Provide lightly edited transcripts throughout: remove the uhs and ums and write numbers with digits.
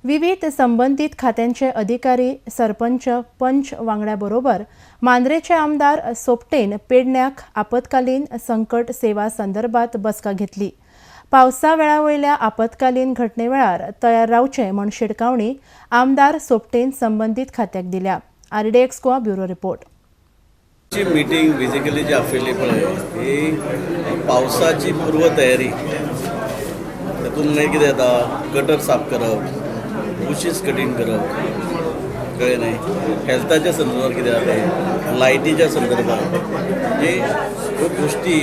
विविध संबंदीत खात्यांचे अधिकारी, सरपंच, पंच वांगड्या बरोबर मांद्रेचे आमदार सोपटेन पेडण्याक आपत्कालीन संकट सेवा संदर्भात बसका घेतली. पावसा वेळा वयल्या आपत्कालीन घटने वेळार तयार रावचे म्हूण शिटकावणी आमदार सोपटेन संबंदीत खात्याक दिल्या. RDX Goa, bureau report. ची मिटींग बेजिकली जी आपयल्ली पळय, ही पावसाची पूर्वतयारी. तातूंत मागीर कितें येता? गटर साफ करप, बुशीस कटींग करप, कळ्ळें न्हय? हेल्थाच्या संदर्भात कितें जालें, लायटीच्या संदर्भात, म्हणजे ह्यो गोश्टी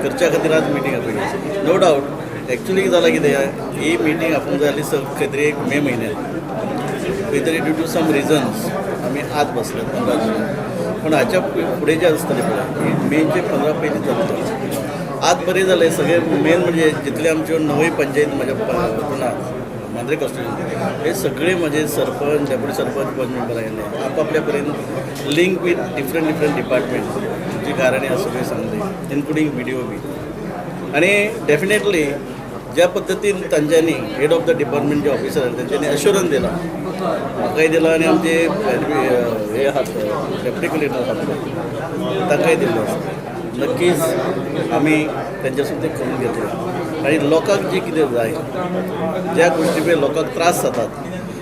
करच्या खातीर आज मिटींग आपयली. नो डावट, एक्चुली कितें जालां, कितें ही मिटींग आपोवंक जाय आसली खंय तरी एक मे म्हयन्यात. खंय तरी ड्यू टू सम रिजन्स आमी आज बसले 15 जुलय. पूण हाच्या फुडें जें आसतलें पळय, ही मेचे 15 पयलीं जातलें. आज बरें जालें. सगळे मेन म्हणजे जितले आमच्यो णवूय पंचायत म्हाज्या हातून मांद्रे कॉन्स्टिट्युन्सी, हे सगळे म्हजे सरपंच, डेप्युटी सरपंच, पंच मेंबर आयले. आपापल्या परीन link with different different department जी गाराणी आसा सगळें सांगले, इन्क्लुडींग बीडीओ बी. आनी डेफिनेटली ज्या पद्दतीन तांच्यांनी, head of the department J officer आसा, तेंच्यांनी अश्युरन्स दिला, म्हाकाय दिला आनी आमचे हे आहात, डेप्युटी कलेक्टर आहात पळय, तांकांय दिल्लो आसा. नक्कीच आमी तेंच्यासून ते करून घेतले आनी लोकांक जे कितें जाय, ज्या गोश्टी पळय लोकांक त्रास जातात,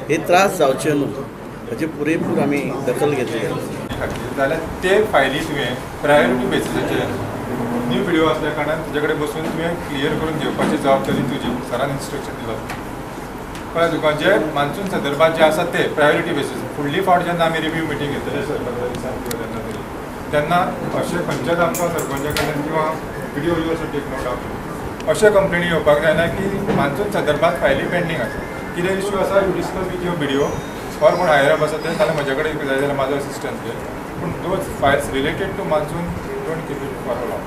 हे त्रास जावचे न्हू हाची पुरेपूर आमी दखल घेतली. खातीर जाल्यार ते फायली तुवें प्रायोरिटी बेसिसाचेर न्यू बीडीओ आसल्या कारणान तुजे कडेन बसून तुवें क्लियर करून घेवपाची जबाबदारी तुजी. सरान इन्स्ट्रक्शन दिलो, कळ्ळें तुका? जे मान्सून संदर्भात जे आसा ते प्रायोरिटी बेसीस. फुडली फावट जेन्ना आमी रिव्यू मिटींग घेतले सरपंचा दिसान किंवा जेन्ना तरी, तेन्ना अशें खंयच्याच आमकां सरपंचा कडल्यान किंवा BDO, you also take note of, अशे कंप्लेनी येवपाक जायना की मान्सून संदर्भात फायली पेंडींग आसा. कितें इश्यू आसा, you discuss with your BDO or कोण हायर अप आसा ते, नाल्यार म्हजे कडेन जाय जाल्यार म्हाजो असिस्टन्स घे, पूण those files related to monsoon, don't keep it for long.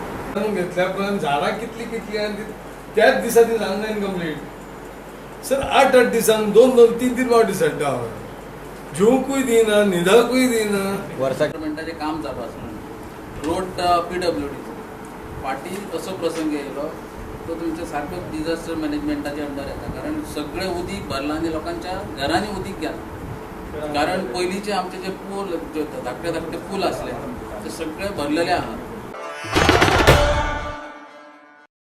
घेतल्या उपरांत झाडां कितली कितली आनी ती त्याच दिसा ती जावंक कंप्लीट सर. आठ आठ दिसान, दोन दोन तीन तीन फावटी सडटा. हांव जेवंकूय दिना, न्हिदाकूय दिना. गव्हर्मेंटाचें काम चालू आसा. रोड पीडब्ल्यूडीचो फाटीं असो प्रसंग येयलो, तो तुमच्या सारको डिझास्टर मॅनेजमेंटाच्या अंडर येता, कारण सगळें उदीक भरलां आनी लोकांच्या घरांनी उदीक गेलां, कारण पयलींचे आमचे जे पूल, जे धाकटे धाकटे पूल आसले, ते सगळे भरलेले आहात.